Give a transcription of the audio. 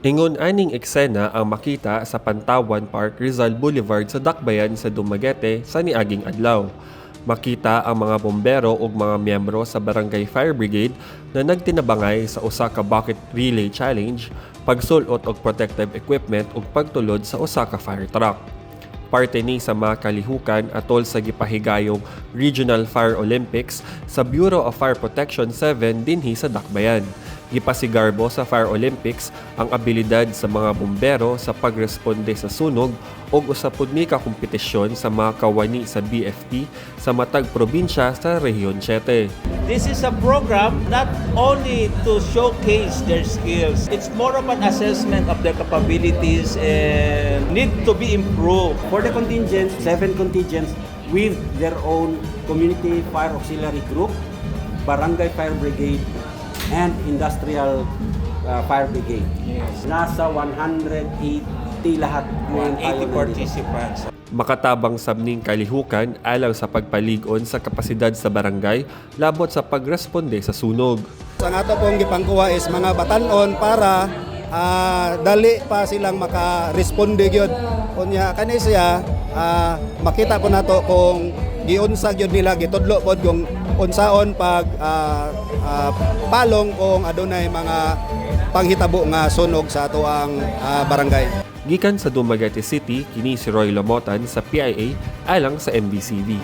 Ingon aning eksena ang makita sa Pantawan Park, Rizal Boulevard sa Dakbayan sa Dumaguete sa niaging adlaw. Makita ang mga bombero ug mga miyembro sa Barangay Fire Brigade na nagtinabangay sa usa ka bucket relay challenge, pagsulot og protective equipment ug pagtulod sa usa ka fire truck. Parte ni sa mga kalihukan atol sa gipahigayong Regional Fire Olympics sa Bureau of Fire Protection 7 dinhi sa Dakbayan. Gipasigarbo sa Fire Olympics ang abilidad sa mga bumbero sa pagresponde sa sunog ug usa pud ni ka kompetisyon sa mga kawani sa BFP sa matag probinsya sa Rehiyon 7. This is a program not only to showcase their skills, it's more of an assessment of their capabilities and need to be improved. For the contingents, seven contingents with their own community fire auxiliary group, barangay fire brigade, and industrial fire brigade. Nasa 180 lahat ngayon tayo 180 nandito. Participants. Makatabang sab ning kalihukan alang sa pagpalig-on sa kapasidad sa barangay labot sa pagresponde sa sunog. Ang ato pong gipangkuha is mga batanon para dali pa silang maka-responde gyud. Unya kani siya makita po nato kung giunsa gyud nila, gitudlo pod kung unsaon pag palong kung adunay mga panghitabo nga sunog sa atoang barangay. Gikan sa Dumaguete City, kini si Roy Lomotan sa PIA alang sa MBCV.